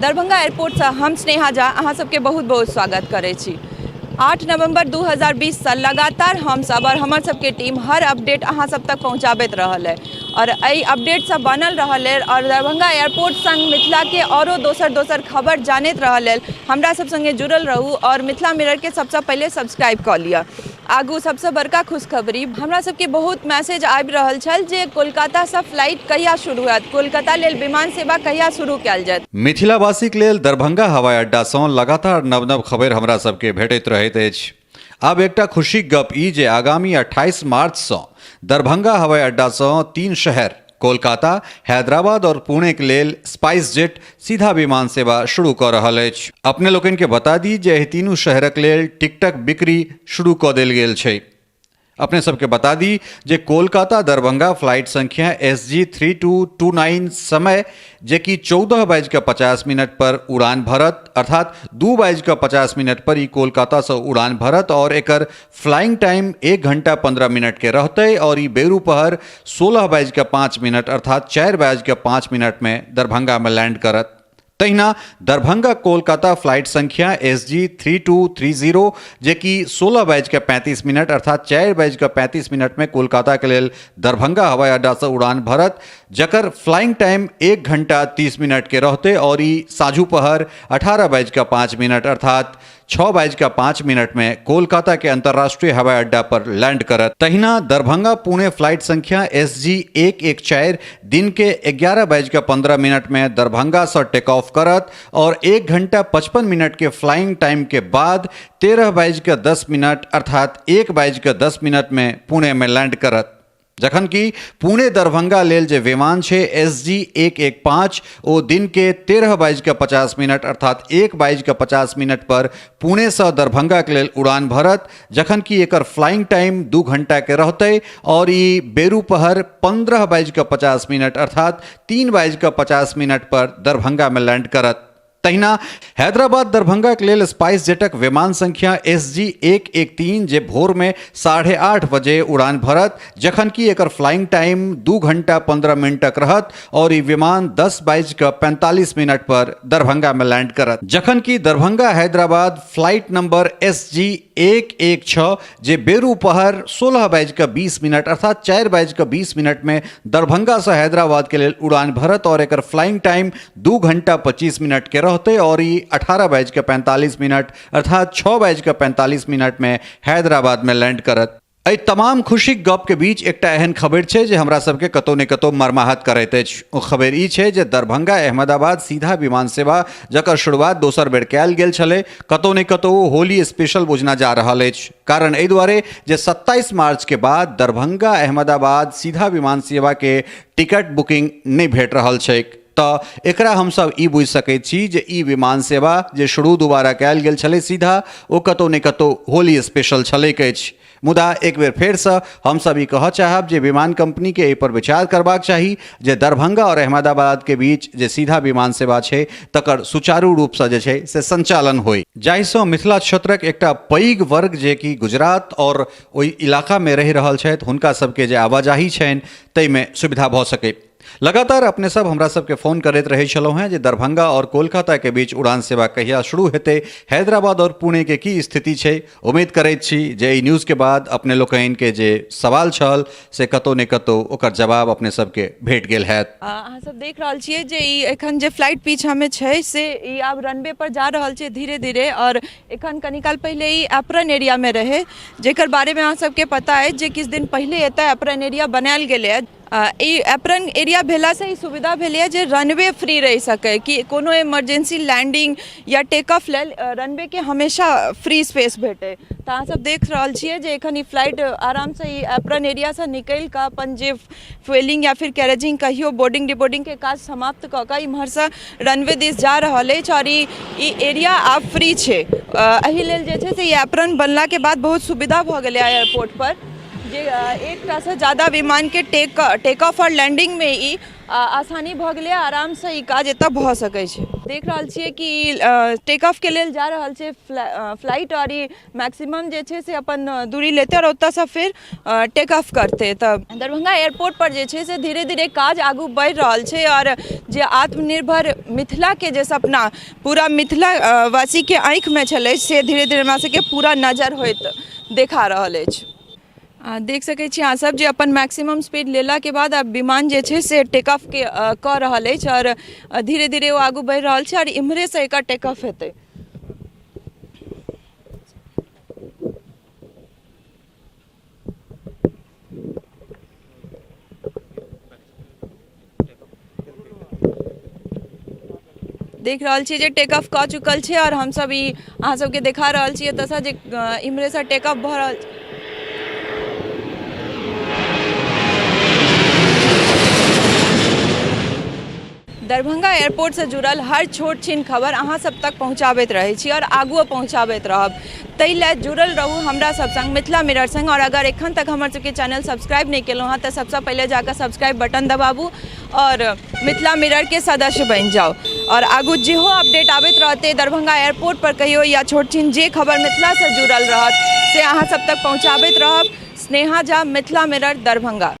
दरभंगा एयरपोर्टसँ हम स्नेहा झा अहाँ सबके बहुत बहुत स्वागत करै छी। 8 नवंबर 2020सँ लगातार हमसब आओर हमर सबके टीम हर अपडेट अहाँ सब तक पहुँचाबैत रहल है आओर एहि अपडेटसँ बनल रहल लेल आओर दरभंगा एयरपोर्ट संग मिथिलाके आओरो दोसर दोसर खबर जानैत रहऽ लेल हमरा सब सङ्गे जुड़ल रहू आओर मिथिला मिररके सबसँ पहिले सब्सक्राइब कऽ लिअ। आगू सबसँ बड़का खुशखबरी, हमरा सबके बहुत मैसेज आबि रहल छल जे कोलकातासँ फ्लाइट कहिया शुरू होयत, कोलकाता लेल विमान सेवा कहिया शुरू कयल जायत। मिथिलावासीक लेल दरभंगा हवाई अड्डा सं लगातार नव-नव खबरि हमरा सबके भेटैत रहैत अछि। आब एकटा खुशीक गप ई जे आगामी 28 मार्च सं दरभंगा हवाई अड्डा सं तीन शहर कोलकाता, हैदराबाद और पुणे के लेल स्पाइस जेट सीधा विमान सेवा शुरू कऽ रहल अछि। अपने लोकनि के बता दी जे एहि तीनू शहरक लेल टिकटक बिक्री शुरू कऽ देल गेल छै। अपने सबके बता दी जे कोलकाता दरभंगा फ्लाइट संख्या SG3229 समय जे कि 14:50 पर उड़ान भरत, अर्थात 2:50 पर ई कोलकाता से उड़ान भरत और एकर फ्लाइंग टाइम 1 घंटा 15 मिनट के रहतै और ई बेरू पहर 16:05 अर्थात 4:05 में दरभंगा में लैंड करत। तहिना दरभंगा कोलकाता फ्लाइट संख्या SG3230 जे कि 16:35 अर्थात 4:35 में कोलकाता के लेल दरभंगा हवाई अड्डा से उड़ान भरत, जकर फ्लाइंग टाइम 1 घंटा 30 मिनट के रहतै और ई साँझू पहर 18:05 अर्थात 6:05 में कोलकाता के अंतर्राष्ट्रीय हवाई अड्डा पर लैंड करत। तहिना दरभंगा पुणे फ्लाइट संख्या SG114 दिन के 11:15 में दरभंगा से टेक ऑफ करत और 1 घंटा 55 मिनट के फ्लाइंग टाइम के बाद 13:10 अर्थात 1:10 में पुणे में लैंड करत। जखन कि पुणे दरभंगा लेल जे विमान छै SG115 ओ दिन के 13:50 अर्थात 1:50 पर पुणे से दरभंगा के लेल उड़ान भरत, जखन कि एकर फ्लाइंग टाइम 2 घंटा के रहतै और ई बेरू पहर 15:50 अर्थात 3:50 पर दरभंगा में लैंड करत। तहिना हैदराबाद दरभंगा के लेल स्पाइस जेटक विमान संख्या SG113 जे भोर में 8:30 बजे उड़ान भरत, जखन कि एकर फ्लाइंग टाइम 2 घंटा 15 मिनटक रहत और ई विमान 10:45 पर दरभंगा में लैंड करत। जखन कि Darbhanga Hyderabad flight number SG116 जे बेरू पहर 16:20 अर्थात 4:20 में दरभंगा से हैदराबाद के लेल उड़ान भरत और एकर फ्लाइंग टाइम 2 घंटा 25 मिनट के रहतै और ई 18:45 अर्थात 6:45 में हैदराबाद में लैंड करत। एहि तमाम खुशीक गप के बीच एकटा एहन खबरि छै जे हमरा सबके कतौ ने कतौ मर्माहत करैत अछि। ओ खबरि ई छै जे दरभंगा अहमदाबाद सीधा विमान सेवा जकर शुरुआत दोसर बेर कयल गेल छलै, कतौ ने कतौ होली स्पेशल बुझना जा रहल अछि। कारण एहि दुआरे जे 27 मार्च के बाद दरभंगा अहमदाबाद सीधा विमान सेवा के टिकट बुकिंग नहि भेट रहल छैक। तऽ एकरा हमसब ई बुझि सकैत छी जे ई विमान सेवा जे शुरू दोबारा कयल गेल छलै सीधा, ओ कतौ ने कतौ होली स्पेशल छलैक अछि। मुदा एक बेर फेरसँ हमसब ई कहऽ चाहब जे विमान कंपनीके एहिपर विचार करबाक चाही जे दरभंगा आओर अहमदाबादके बीच जे सीधा विमान सेवा छै तकर सुचारू रूपसँ जे छै से संचालन होइ, जाहिसँ मिथिला क्षेत्रक एकटा पैघ वर्ग जे कि गुजरात आओर ओहि इलाकामे रहि रहल छथि हुनका सबके जे आवाजाही छनि ताहिमे सुविधा भऽ सकै। लगातार अपने सब हमरा सबके फोन करैत रहै छलहुँ हेँ जे दरभंगा और कोलकाता के बीच उड़ान सेवा कहिया शुरू हेतै, हैदराबाद और पुणे के की स्थिति छै। उम्मीद करैत छी जे एहि न्यूज़ के बाद अपने लोकनि के जे सवाल छल से कतौ ने कतौ ओकर जवाब अपने सबके भेट गेल हैत। अहाँ सब देख रहल छियै जे ई एखन जे फ्लाइट पीछामे छै से ई आब रनवे पर जा रहल छै धीरे धीरे और एखन कनी काल पहिले ई एप्रन एरियामे रहै, जेकर बारेमे अहाँ सबके पता अछि जे किछु दिन पहिले एतऽ एप्रन एरिया बनायल गेलै। ई एप्रन एरिया भेलासँ ई सुविधा भेलैए जे रनवे फ्री रहि सकै, कि कोनो इमरजेंसी लैंडिंग या टेक ऑफ लेल रनवेके हमेशा फ्री स्पेस भेटै। तऽ अहाँसब देख रहल छियै जे एखन ई फ्लाइट आरामसँ ई एप्रन एरियासँ निकलि कऽ अपन जे फ्यूलिंग या फिर कैरेजिंग कहियौ, बोर्डिंग डिबोर्डिंगके काज समाप्त कऽ कऽ इम्हरसँ रनवे दिस जा रहल अछि आओर ई एरिया आब फ्री छै। एहि लेल जे छै से ई एप्रन बनलाके बाद बहुत सुविधा भऽ गेलै एयरपोर्टपर जे एकटासँ ज्यादा विमानके टेक ऑफ आओर लैंडिंगमे ई आसानी भऽ गेलै, आरामसँ ई काज एतऽ भऽ सकै छै। देख रहल छियै कि टेक ऑफ के लेल जा रहल छै फ्लाइट आओर ई मैक्सिमम जे छै से अपन दूरी लेतै आओर ओतऽसँ फेर टेक ऑफ करतै। तऽ दरभंगा एयरपोर्ट पर जे छै से धीरे धीरे काज आगू बढ़ि रहल छै आओर जे आत्मनिर्भर मिथिलाके जे सपना पूरा मिथिला वासीके आँखिमे छलै, से धीरे धीरे हमरा सबके पूरा नजर होइत देखा रहल अछि। आ देख सकै छी अहाँ सब जे अपन मैक्सिमम स्पीड लेलाके बाद आब विमान जे छै से टेक ऑफ के कऽ रहल अछि आओर धीरे धीरे ओ आगू बढ़ि रहल छै आओर इम्हरेसँ एकर टेक ऑफ हेतै। देख रहल छी जे टेक ऑफ कऽ चुकल छै आओर हमसब ई अहाँ सबके देखा रहल छी एतऽसँ जे इम्हरेसँ टेक ऑफ भऽ रहल छै। दरभंगा एयरपोर्टसँ जुड़ल हर छोट छिन खबर अहाँ सब तक पहुँचाबैत रहै छी आओर आगुओ पहुँचाबैत रहब, ताहि लए जुड़ल रहू हमरा सब संग, मिथिला मिरर संग। आओर अगर एखन तक हमर सबके चैनल सब्सक्राइब नहि केलहुँ हँ तऽ सबसँ पहिले जाकऽ सब्सक्राइब बटन दबाबू आओर मिथिला मिररके सदस्य बनि जाउ। आओर आगू जेहो अपडेट आबैत रहतै दरभंगा एयरपोर्ट पर कहियो या छोट छिन जे खबर मिथिलासँ जुड़ल रहत से अहाँ सब तक पहुँचाबैत रहब। स्नेहा झा, मिथिला मिरर, दरभंगा।